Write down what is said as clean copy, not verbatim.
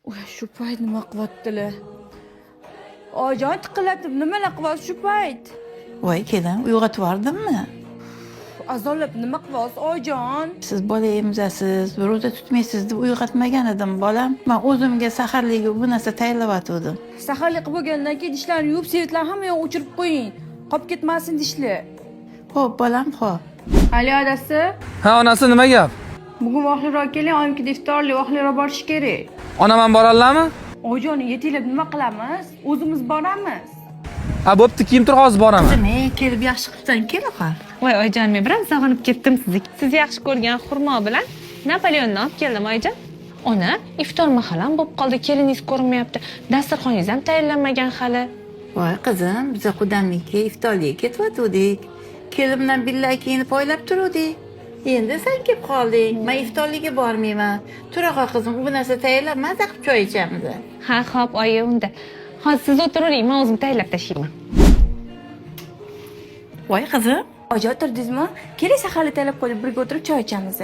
Uy, shu payt nima qilyaptilar? Oyijon, tiqillatib nimalar qilyapsiz shu payt? Voy kelin, uyg'otib yubordimmi? Azonlab nima qilyapsiz, oyijon? Siz bola emizasiz, ro'za tutmaysiz deb uyg'otmagan edim, bolam. Man o'zimga saharlikka bu narsa tayyorlayotgandim. Saharlik qilib bo'lgandan keyin dishlarni yuvib, свет larni hamma yoqqa o'chirib qo'ying. Qolib ketmasin dishlar. Xo'p, bolam, xo'p. Ali adasi, Ha, onasi, nima gap? Bugun vaqtliroq keling, oyimkida iftorlik, vaqtliroq borish kerak. Onam ham boradilarmi? Oyijon, yetaklab nima qilamiz? O'zimiz boramiz. Ha, bo'pti, kiyim tur, hozir boraman. Qizim, ey, kelib yaxshi qilibsan, kel qol. Voy oyijon, men biroz sog'inib ketdim sizni. Siz yaxshi ko'rgan xurmo bilan Napoleonni olib keldim, oyijon. Ona, iftor mahalam bo'lib qoldi, keliningiz ko'rinmayapti. Dasturxoningiz ham tayyorlanmagan hali. Voy qizim, biz qudamniki iftorlikka ketyotgandik. Kelin bilan billa kiyinib poylab turuvdik. Endi sen kelib qolding. Men iftorlikka bormayman. Tura qol qizim, bu narsa tayyorlab, maza qilib choy ichamiz. Ha, xo'p, oyi unda. Hozir siz o'tiravering, men o'zim tayyorlab tashlayman. Voy qizim, Oyijon, o'tirdingizmi? Keling, saharlik tayyorlab qo'yib, birga o'tirib choy ichamiz.